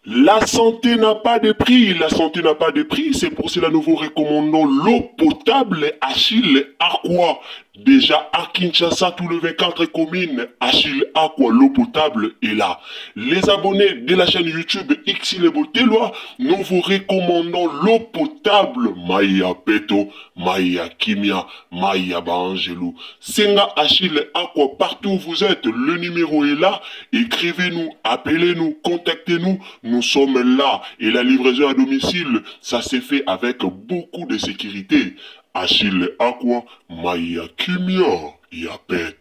La santé n'a pas de prix, la santé n'a pas de prix, c'est pour cela nous vous recommandons l'eau potable Achille Aqua. Déjà à Kinshasa, tous les 24 communes, Achille Aqua, l'eau potable est là. Les abonnés de la chaîne YouTube Xile Boteloi, nous vous recommandons l'eau potable Maya Peto, Maya Kimia, Maya Baangelou. Senga Achille Aqua, partout où vous êtes, le numéro est là. Écrivez-nous, appelez-nous, contactez-nous. Nous sommes là. Et la livraison à domicile, ça s'est fait avec beaucoup de sécurité. Achille Aqua, Maya Kimia, Yapeta.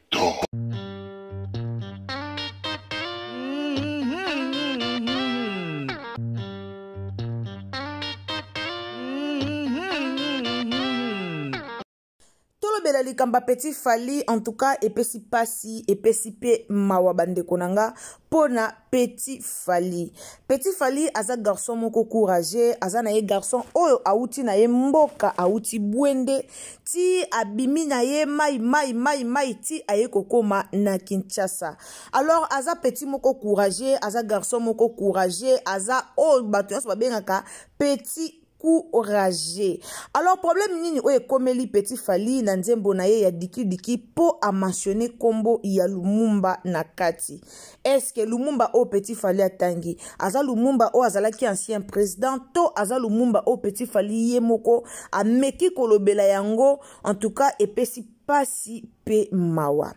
Tolobela likambo ya Petit Fally, en tout cas epesi pasi, epesi pe mawa bandeko na nga pona Petit Fally. Petit Fally aza garçon moko courageux, aza na ye garçon oyo auti na ye mboka, auti bwende ti abimi na ye mai mai mai mai ti aye kokoma na Kinshasa. Alors aza petit moko courageux, aza garçon moko courageux, aza oyo bato nyonso babengaka petit courageux. Alors problème nini oyo ekomeli Petit Fally na nzembo na ye ya diki diki po a mentionner kombo ya Lumumba na kati? Est-ce que Lumumba oyo Petit Fally atangi aza Lumumba oyo azalaki ancien président to aza Lumumba oyo Petit Fally ye moko ameki kolobela yango? En tout cas epesi pasi pe mawa.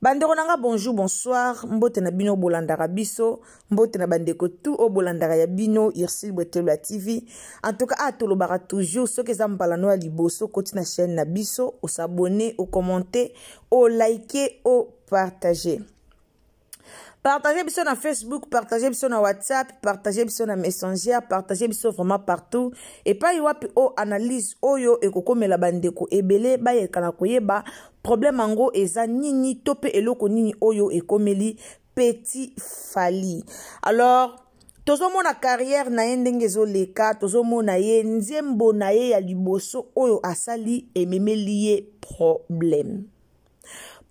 Bandeko nanga bonjour, bonsoir, mbote na bino bolandaka biso, mbote na bandeko tout oyo bolandaka ya bino Ursule Bwetelo ya TV. En tout cas, a tolobaka toujours soki eza mbala no ya liboso koti na chaîne na biso, o s'abonner, o commenter, o liker, o partager. Partagez biso na Facebook, partagez biso na WhatsApp, partagez biso na Messenger, partagez biso vraiment partout. Et pas wapi o analyse oyo ekokomela bandeko ebele bayeka na koyeba problème ango eza nini to pe eloko nini oyo ekomeli Petit Fally. Alors tozomona carrière na ye ndenge ezoleka, tozomona ye nzembo na ye ya liboso oyo asali ememeli ye problème.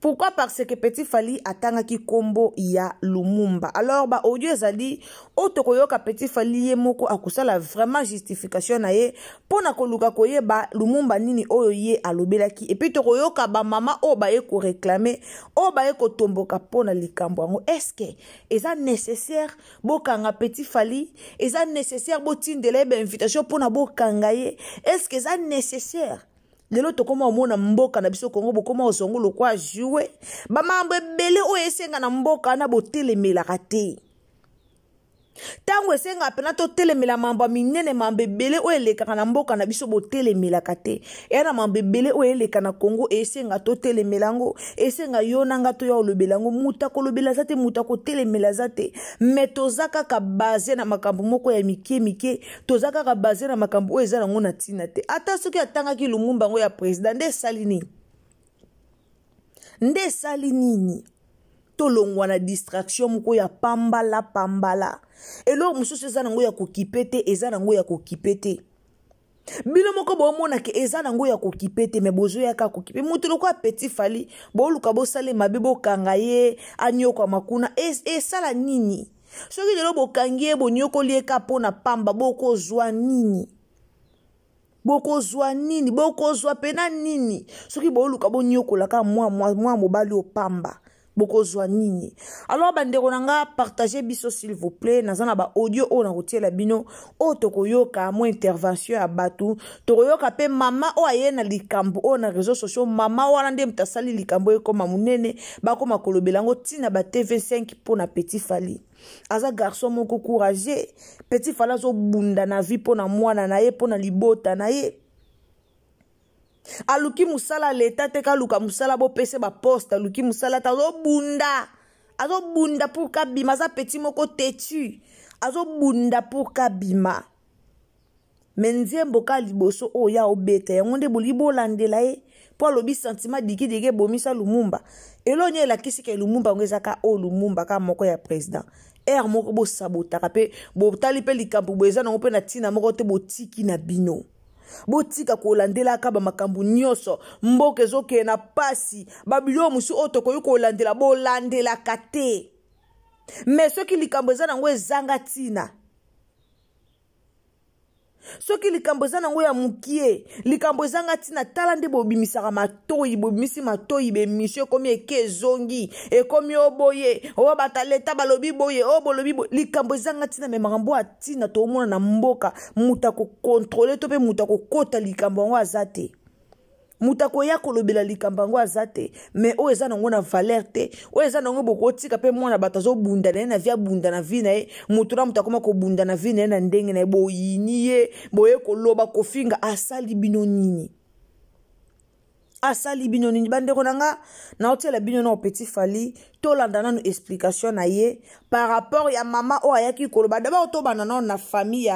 Pourquoi? Parce que Petit Fally atangaki kombo ya Lumumba. Alors ba audio ezali oyo tokoyoka Petit Fally ye moko akosala vraiment justification na ye pona koluka koyeba Lumumba nini oyo ye alobelaki. Et puis tokoyoka ba mama oyo baye ko réclamer, oyo baye kotomboka pona likambo yango. Est-ce que eza nécessaire bokanga Petit Fally? Eza nécessaire botindela ye ba invitation pona bokanga ye? Est-ce que eza nécessaire? Lelo tokoma omona mboka na biso Congo bokoma ozongo lokwa jouer ba mambo ebele oyo esenga na mboka na botelemelaka te. Tango esenga pena totelemela mambo ya minene, mambo ebele oyo elekaka na mboka na biso botelemelaka te. Eya na mambo ebele oyo eleka na Congo esenga totelemela yango, esenga yo na nga toya kolobela yango, moto akolobela aza te, moto akotelemela aza te. Mais toza kaka base na makambo moko ya mike mike, toza kaka base na makambo oyo eza nango na ntina te. Ata soki atangaki Lumumba yango ya président, nde esali nini? Nde esali nini? Tolongwa na distraction moko ya pambala pambala. Eloko mosusu eza nango ya kokipe te, eza nango ya kokipe te. Bino moko bomona ke eza nango ya kokipe te, mais bozoyaka kokipe. Moto lokola Petit Fally, boluka bosale mabe, bokanga ye, anyokwama kuna. Esala nini? Soki lelo bokangi ye, bonyokoli ye ka mpona pamba, bokozwa nini? Bokozwa nini? Bokozwa pena nini? Soki boluka bonyokola ka mwa mobali oyo pamba, bokozwa nini? Alors bandeko na nga, partagez biso s'il vous plaît. Naza na ba audio oyo nakotiela bino, oyo tokoyoka mwa intervention ya bato, tokoyoka pe mama oyo aye na likambo oyo na réseaux sociaux. Mama wana nde moto asali likambo oyo ekoma monene, bakoma kolobela yango ntina ba TV5 mpona Petit Fally. Aza garçon moko courageux. Petit Fally azobunda na vie mpona mwana na ye, mpona libota na ye. Aluki musala leta te, kaluka musala bopese ba poste, aluki musala te, azobunda. Azobunda pour kabima, aza petit moko têtu. Azobunda pour kabima. Mais nzembo ka liboso oyo ya obeta yango nde bolingi bolandela ye po alobi sentiment diki diki ebomisa Lumumba. Eloko nini elakisi ke Lumumba yango eza ka oyo Lumumba ka moko ya président. Air moko bosabotaka pe botali pe likambo boye eza nango pe na ntina moko te, botiki na bino. Botika kolandelaka ba makambo nyonso, mboka ezokende na pasi, ba biloko mosusu oyo tokoki kolandela bolandelaka te. Mais soki likambo eza nango ezanga ntina, Soki likambo eza nango ya mokie, likambo ezanga ntina, tala nde bobimisaka matoi, bobimisi matoi, bemisio ekomi eke ezongi, ekomi o boye, o bata leta balobi boye, o bolobi boye, likambo ezanga ntina. Me makambo ya ntina toomona na mboka, moto akokontrole to mpe moto akokota likambo yango aza te, moto akoya kolobela likambo yango aza te. Me oyo eza nango na valeur te, oyo eza nango bokotika mpe mwana bato azobunda na ye na vie, abunda na vie na ye. Moto na moto akoma kobunda na vie na ye na ndenge na ye. Boyini ye, boye koloba, kofinga, asali bino nini? Asali bino nini? Bandeko na nga, naotiela bino na Petit Fally, tolanda nanu explication na ye par rapport ya mama oyo ayaki koloba. D'abord tobanda nano na famille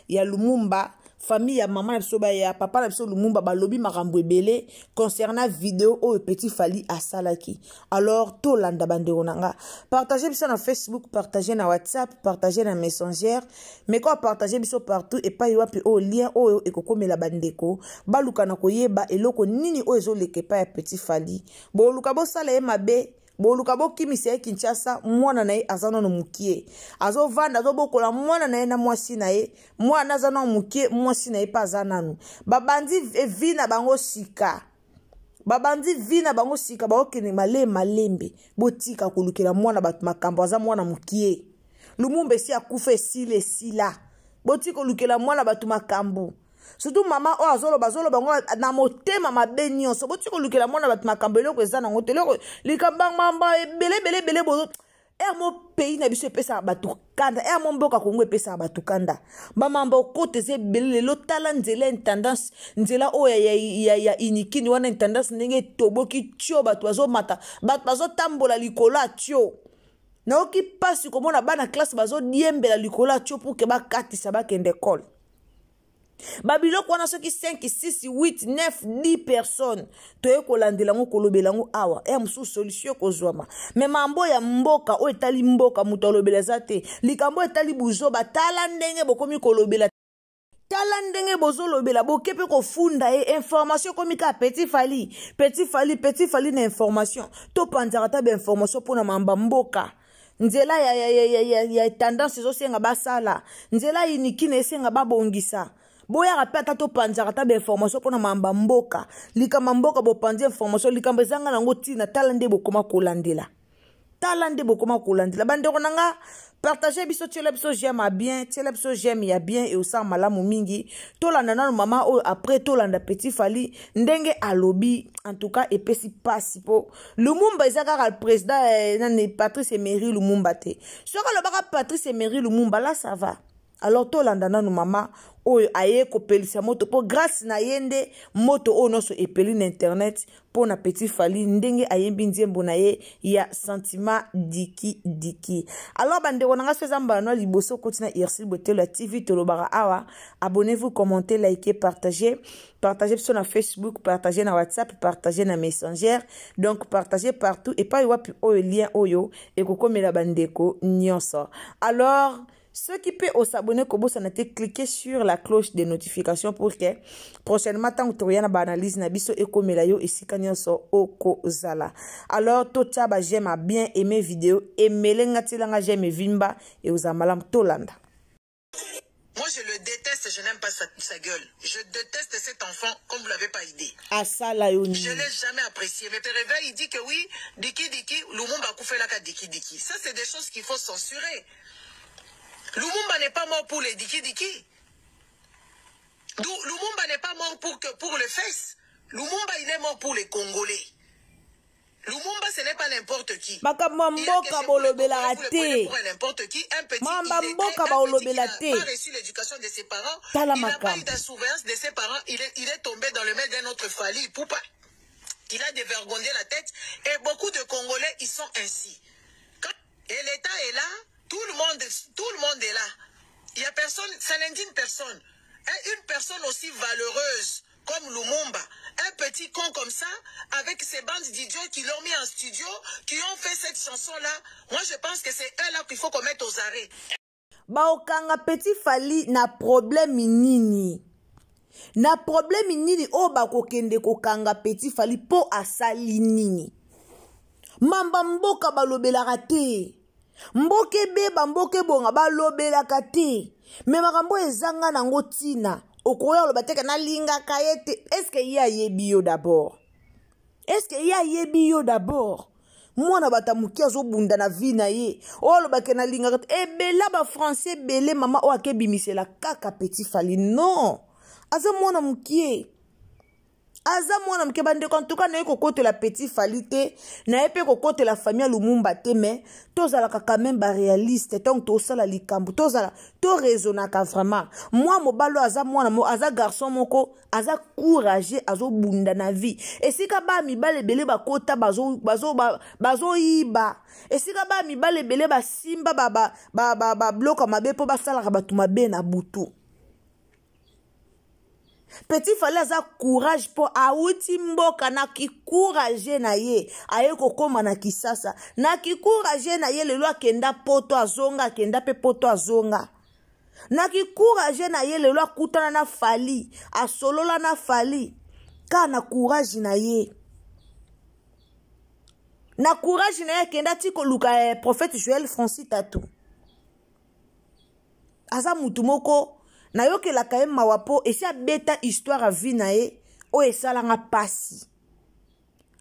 ya Lumumba, famille ya mama na biso, ya papa na biso Lumumba. Balobi makambo ebele concernant video oyo Petit Fally asalaki. Alors tolanda, bandeko na nga. Partage biso na Facebook, partage na WhatsApp, partage na Messenger, mais ko partage biso partout epai wapi oyo lien oyo ekokomela bandeko, baluka na koyeba eloko nini oyo ezoleka epai ya Petit Fally. Boluka bosala ye mabe, boluka bokimisa ye Kinshasa. Mwana na ye aza nano mokie, azovanda, azobokola mwana na ye na mwasi na ye. Mwana aza nano mokie, mwasi na ye mpe aza nanu. Babandi vie na bango sika, babandi vie na bango sika, baokende malembe malembe. Botika kolukela mwana bato makambo, aza mwana mokie. Lumumba esi akufa, esila, esila. Botika kolukela mwana bato makambo, surtout mama oyo azoloba, azoloba ngo na motema mabe nyonso. Botika kolukela mwana bato makambo, eloko eza nango te, eloko likambo mamba ebele ebele ebele. Bozo ere mo pays na biso epesaka bato kanda, ere mo mboka Kongo epesaka bato kanda. Bamamba okota eza ebele lelo. Tala nzela Intendance, nzela oyo ya Unikini wana, Intendance, ndenge etoboki tio, bato bazomata, bato bazotambola likolo ya tio. Nayoki mpasi komona bana classe bazodiembela likolo ya tio pour que bakatisa, bakende ekole. Babiloko wana, soki 5, 6, 8, 9, 10 personnes toye kolandela yango, kolobela yango awa, ya mosusu solution ekozwama. Me mambo ya mboka oyo etali mboka, moto alobela eza te. Likambo etali buzoba, tala ndenge bokomi kolobela, tala ndenge bozolobela, boke mpe kofunda ye. Information ekomi kaka Petit Fally, Petit Fally, Petit Fally na information. Topanzaka ta bainformation mpona mamba mboka. Nzela ya Intendance ezosenga basala nzela, Unikina esenga babongisa. Boyaka mpe ata topanzaka ata bainformation mpona mamba mboka. Likambo mboka, bopanzi information, likambo ezanga nango ntina, tala nde bokoma kolandela, tala nde bokoma kolandela. Bandeko na nga, partage biso, tiela biso j'aime ya bien, tiela biso j'aime ya bien, eosala malamu mingi. Tolanda nano mama oyo, après tolanda Petit Fally ndenge alobi. En tout cas epesi mpasi, mpo Lumumba eza kaka président nani, Patrice Emery Lumumba te. Soki alobaka Patrice Emery Lumumba, là ça va. Alors tolanda nanu mama oyo aye kopelisa moto, mpo grâce na ye nde moto oyo nyonso epeli na internet mpo na Petit Fally, ndenge ayembi nzembo na ye ya Sentiment Diki Diki. Alors bandeko na nga, so eza mbala no liboso okoti na Ursile Botelo ya TV, tolobaka awa: abonnez-vous, commentez, likez, partagez. Partagez biso na Facebook, partagez na WhatsApp, partagez na Messenger, donc partagez partout epai wapi oyo lien oyo ekokomela bandeko nyonso. Alors soki mpe osabone, kobosana te, cliquez sur la cloche de notification pour que prochainement, ntango tokoya na baanalyse na biso, ekomela yo esika nyonso okozala. Alors totia baj'aime ya bien, aime vidéo, emele nga, tielanga j'aime, evimba, ekozala malamu. Tolanda. Moi, je le déteste, je n'aime pas sa gueule. Je déteste cet enfant comme vous l'avez pas idée. Asala yo Je nini? l'ai jamais apprécié. Mais te réveille, il dit que oui, Diki Diki, Lumumba akufelaka Diki Diki. Ça, c'est des choses qu'il faut censurer. Lumumba n'est pas mort pour les Diki Diki. Lumumba n'est pas mort pour les fesses. Lumumba, il est mort pour les Congolais. Lumumba, ce n'est pas n'importe qui. Makambo ya mboka bolobelaka te. N'importe qui, un petit Mamba mboka balobela te. Pas reçu l'éducation de ses parents. Tala Il n'a pas makambo. eu la surveillance de ses parents. Il est tombé dans le main d'un autre Fally Ipupa. Il a dévergondé la tête. Et beaucoup de Congolais, ils sont ainsi. Et l'État est là, tout le monde est là. Il y a personne, ça n'indigne personne. Hein, une personne aussi valeureuse comme Lumumba, un petit con comme ça, avec ces bandes d'idiots qui l'ont mis en studio, qui ont fait cette chanson-là, moi je pense que c'est eux là qu'il faut qu'on mette aux arrêts. Baokanga Petit Fally na problème nini? Na problème nini oyo bakokende kokanga Petit Fally? Mpo asali nini? Mamba mboka balobelaka te, mboka ebeba, mboka ebonga, balobelaka te. Me makambo ezanga nango ntina. Okoya oloba te ke nalingaka ye te. Est-ce que ye ayebi yo d'abord? Est-ce que ye ayebi yo d'abord? Mwana bato ya moke azobunda na vie na ye, oyo alobaka nalingaka te. Ebela bafrançais ebele, mama oyo akebimisela kaka Petit Fally. Non, aza mwana mokie, aza mwana moke. Bandeko, en tout cas naye kokotela Petit Fally te, naye mpe kokotela famille ya Lumumba te, mais tozalaka quand même baréaliste. Ntango tosala likambo, tozala toraisonnaka vraiment. Mwa mobali oyo aza mwana, aza garçon moko aza courageux, azobunda na vie. Esika baa mibale ebele bakota bazoyiba, bazo, bazo esika baa mibale ebele basimba babloka mabe mpo basalaka bato mabe na butu, Petit Fally aza courage mpo awuti mboka na kicourage na ye, aye kokóma na Kisasa na kicourage na ye. Lelo akenda Poto, azonga, akenda mpe Poto, azonga na kicourage na ye. Lelo akutana na Fally, asolola na Fally kaka na courage na ye. Na courage na ye akenda ti koluka prophète Joel Francis Tatu. Aza mutu moko nayokelaka ye mawa mpo esi abeta histoire ya vie na ye oyo esalanga mpasi.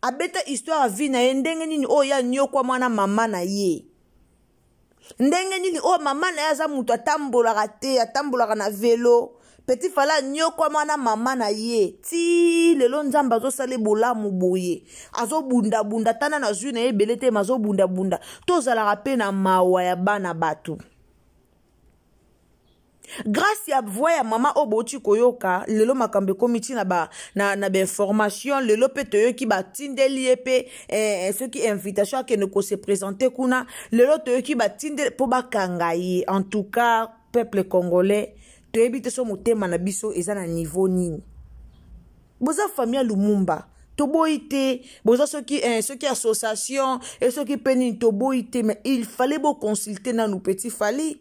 Abeta histoire ya vie na ye ndenge nini oyo ye anyokwa mwana mama na ye, ndenge nini oyo mama na ye aza moto atambolaka te, atambolaka na velo. Petit Fally anyokwa mwana mama na ye ti lelo. Nzambe azosala bolamu boye, azobundabunda tana na zwi na ye ebele te, ma azobundabunda. Tozalaka mpe na mawa ya bana bato. Grâce ya voix ya mama oyo bouti koyoka lelo, makambo ekomi ntina ba, na bainformation. Lelo mpe toyoki batindeli ye mpe soki invitation akende kose présenter kuna. Lelo toyoki batindeli mpo bakanga ye. En tout cas, peuple congolais, toyebi te so motema na biso eza na niveau nini. Boza famille ya Lumumba, toboyi te. Boza soki association e soki mpe nini, toboyi te, mais il fallait boconsulte nanu Petit Fally.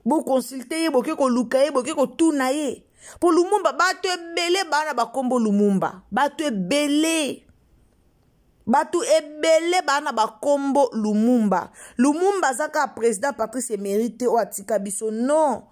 Boconsulte ye, boke koluka ye, boke kotuna ye. Mpo Lumumba, bato ebele baa na bakombo Lumumba, bato ebele, bato ebele baa na bakombo Lumumba. Lumumba aza kaka président Patrice Emery te oyo atika biso, non.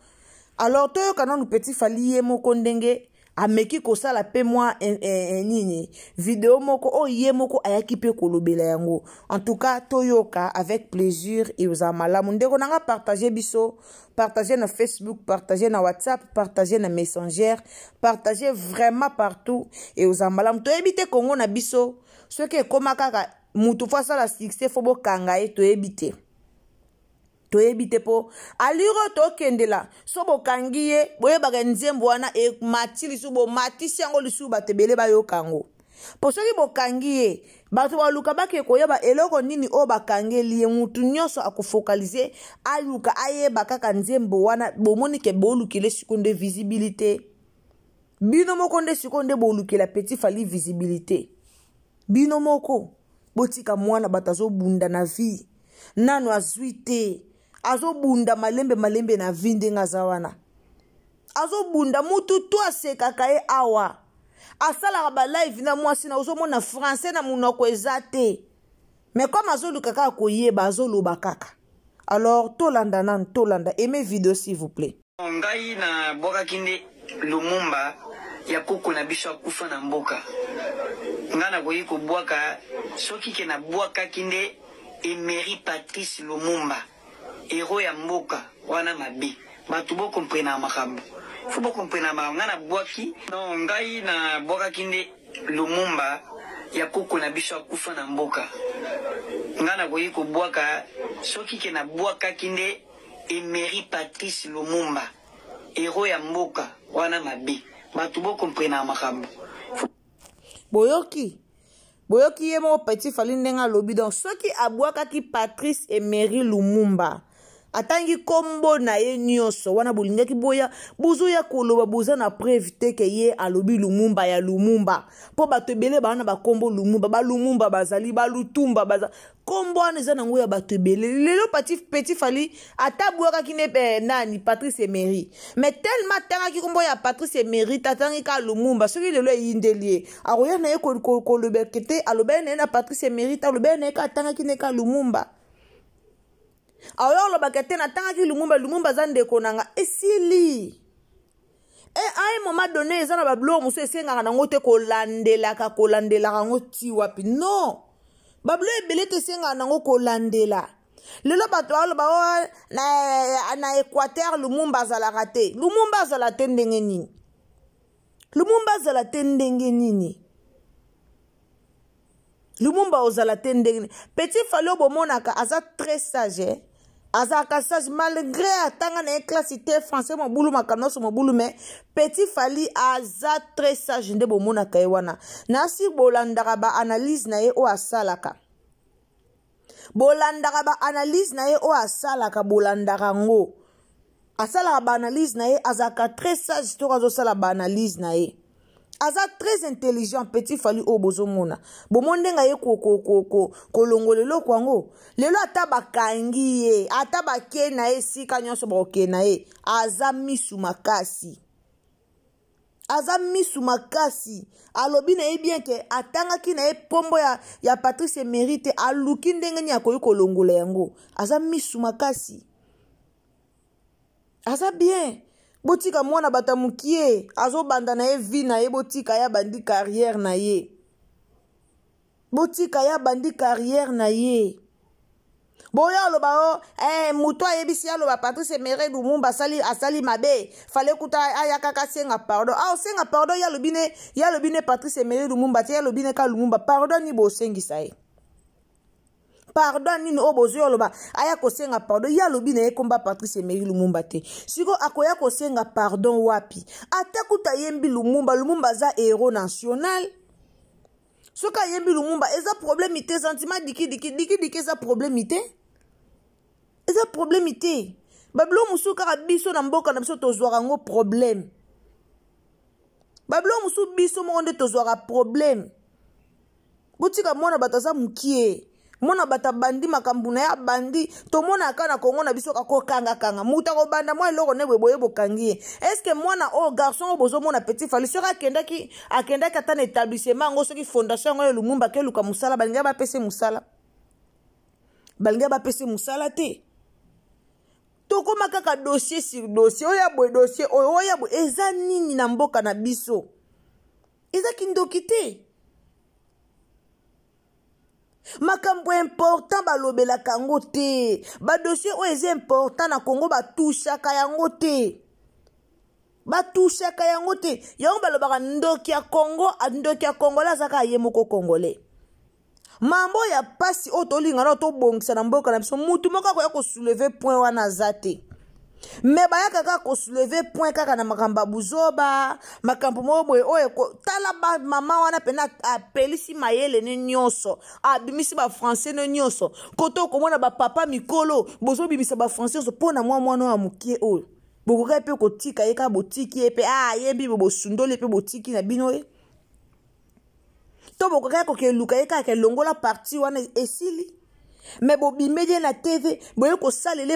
Alors toyoka nanu Petit Fally ye moko ndenge ameki kosala mpe mwa nini, video moko oyo ye moko ayaki mpe kolobela yango. En tout cas, toyoka avec plaisir, ezala malamu. Ndeko na nga, partage biso, partage na Facebook, partage na WhatsApp, partage na Messenger, partage vraiment partout, ezala malamu. Toyebi te Kongo na biso soki ekóma kaka mutu faut asala succès, faut bokanga ye. Toyebi te, toyebi te mpo alire oyo tokendela. So bokangi ye, boyebaka nzembo wana emati lisusu, bomatisi yango lisusu, bato ebele bayoka yango. Mpo soki bokangi ye, bato baluka bake koyeba eloko nini oyo bakangeli ye. Mutu nyonso akofocaliser, aluka ayeba kaka nzembo wana. Bomoni ke bolukile sikoyo nde visibilité bino moko, nde sikoyo nde bolukela Petit Fally visibilité bino moko. Botika mwana bato azobunda na vie, nano azwi te, azobunda malembe malembe na vie. Ndenge aza wana azobunda, mutu to asekaka ye awa, asalaka balive na mwasi na, ozomona français na monoko eza te, mais comme azoluka kaka koyeba, azoloba kaka. Alors tolanda nanu, tolanda. Aimez vidéo, s'il vous plaît. Ngai nabwakaki nde Lumumba ya koko na biso akufa na mboka. Ngai nakoki kobwaka soki ke nabwakaki nde Emery Patrice Lumumba, héros ya mboka wana mabe. Bato bokomprena makambo, faut bokomprena makambo. Ngai nabwaki, non, ngai nabwakaki nde Lumumba ya koko na biso akufa na mboka. Ngai nakoki kobwaka soki ke nabwakaki nde Emery Patrice Lumumba, héros ya mboka wana mabe. Bato bokomprena makambo. Boyoki, boyoki ye moko Petit Fally ndenge alobi. Donc soki abwakaki Patrice Emery Lumumba, atangi nkombo na ye nyonso wana, bolingaki boya, bozoya koloba boza na preuve te ke ye alobi Lumumba ya Lumumba. Mpo bato ebele baa na bakombo Lumumba, balumumba bazali, balutumba baza. Nkombo wana eza nango ya bato ebele. Lelo Petit Fally ata abwakaki ne nani, Patrice Emery, mais tellement atangaki nkombo ya Patrice Emery, atangi kaka Lumumba. Soki lelo eyindeli ye, akoya na ye kolobeke te alobaki na ye na Patrice Emery te, alobaki na ye ka atangaki ne ka Lumumba. Aoya olobaka te natangaki Lumumba, Lumumba aza ndeko na nga, esili. E, à un moment donné, eza na babiloko mosusu esengaka nango te kolandelaka, kolandelaka yango ti wapi. Non, babiloko ebele te esengaka nango kolandela. Lelo bato baloba o oh, na Équateur Lumumba azalaka te. Lumumba azala te ndenge nini? Lumumba azala te ndenge nini? Lumumba ozala te ndenge nini? Petit Fally oyo bomonaka aza très sage, eh? Azalaka sage malgré atanga na ye classe te, français mobulu, makambo nyonso mobulu, mais Petit Fally aza très sage nde bomonaka ye wana. Nasi bolandaka baanalyse na ye oyo asalaka, bolandaka baanalyse na ye oyo asalaka, bolandaka yango. Asalaka baanalyse na ye, azalaka très sage. Toko azosala baanalyse na ye, aza très intelligent. Petit Fally oyo bozomona, bomoni ndenge aye kolongola eloko yango. Lelo ata bakangi ye, ata bakei na ye esika nyonso bakokende na ye, aza misu makasi, aza misu makasi. Alobi na ye bien ke atangaki na ye nkombo ya Patrice Emery te, aluki ndenge nini akoki kolongola yango. Aza misu makasi, aza bien. Botika mwana bato ya mokie, azobanda na ye vie na ye. Botika ye abandi carrière na ye, botika ye abandi carrière na ye. Boyo aloba o moto ayebisi, aloba Patrice Emery Lumumba asali mabe, fale kuta aya kaka asenga pardon. Ah, osenga pardon, ye alobi ne, ye alobi ne Patrice Emery Lumumba te, ye alobi ne ka Lumumba. Pardon ni bosengisa ye? Pardon nini oyo bozwi oloba aya kosenga pardon? Ye alobi na ye komba Patrice Emery Lumumba te. Sikoyo akoya kosenga pardon wapi? Ata kuta ayembi Lumumba, Lumumba aza héros national. Soki ayembi Lumumba, eza problème te. Sentiment dikidiki dikidiki eza problème te, eza problème te. Babilo mosusu kaka biso na mboka na biso tozwaka yango problème. Babilo mosusu biso moko nde tozwaka problème. Botika mwana bato, aza mokie. Mwana bato abandi makambo na ye, abandi. Tomonaka na Kongo na biso kakokangakanga moto akobanda mwa eloko ne boye boye, bokangi ye. Est-ce mwana oyo, garçon oyo bozomona, Petit Fally, soki akendaki ata na établissement yango, soki fondation yango ya Lumumba, akeluka mosala, balingi bapesa mosala? Balingi bapesa mosala te. Tokóma kaka dossier sur dossier, oyo ya boye, dossier oyo, oyo ya boye. Eza nini na mboka na biso? Eza kindoki te. Makambo important balobelaka yango te. Badossier oyo eza important na Kongo, batushaka yango te, batushaka yango te. Yango balobaka ndoki ya Kongo, ndoki ya Congolais aza kaka ye moko Congolais. Mambo ya pasi oyo tolinga na tobongisa na mboka na biso, mutu moko akoya kosoulever point wana aza te. Me bayaka kaka kosoulever point kaka na makambo ya buzoba, makambo moko boye oyo. Tala bamama wana mpena, apelisi mayele ne nyonso, abimisi bafrançais ne nyonso. Kote okomona bapapa mikolo bozobimisa bafrançais nyonso mpo na mwa mwana oyo ya mokie oyo. Bokokai mpe kotika ye kaka, botiki ye mpe ayembi, bosundoli mpe botiki na bino ye. To bokokaki kokeluka ye kaka, elongola parti wana, esili. Me bobimeli ye na TV, boye kosalele,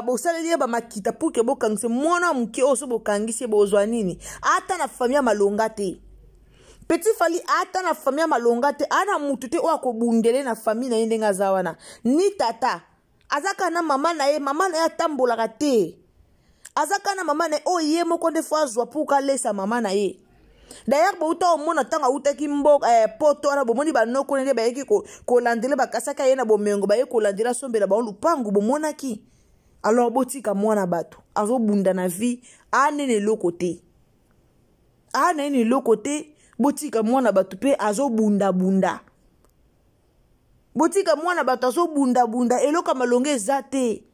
bosaleli ye bamakita pour ke bokangisa mwana ya moke oyo. So bokangisi ye, bozwa nini? Ata na famille ya malonga te. Petit Fally ata na famille ya malonga te, aa na mutu te oyo akobundele na famille na ye ndenge aza wana. Ni tata, aza kaka na mama na ye. Mama na ye atambolaka te, aza kaka na mama na ye oyo ye moko nde fo azwa mpo kalesa mama na ye. D'ailleurs, bouta omona ntango awutaki mboka poto wana, bomoni banoko ndenge bayaki kolandela, bakasaki ye na bomengo, baye kolandela asombela bango lupangu, bomonaki. Alors botika mwana bato, azobunda na vie, anene eloko te, anene eloko te. Botika mwana bato mpe azobundabunda, botika mwana bato azobundabunda, eloko ya malonga eza te.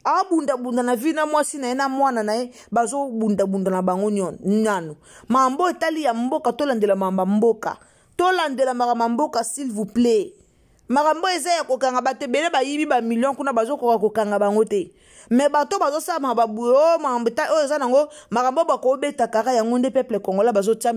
Abundabunda na vie na mwasi na ye na mwana na ye, bazobundabunda na bango nano. Mambo etali ya mboka, tolandela makambo ya mboka, tolandela makambo ya mboka, s'il vous plaît. Makambo eza ya kokanga bato ebele bayibi bamillion kuna, bazokoka kokanga bango te. Me bato bazosala makambo babuye oyo, makambo oyo eza nango, makambo oyo bakobeta kaka yango nde peuple congolais bazotia.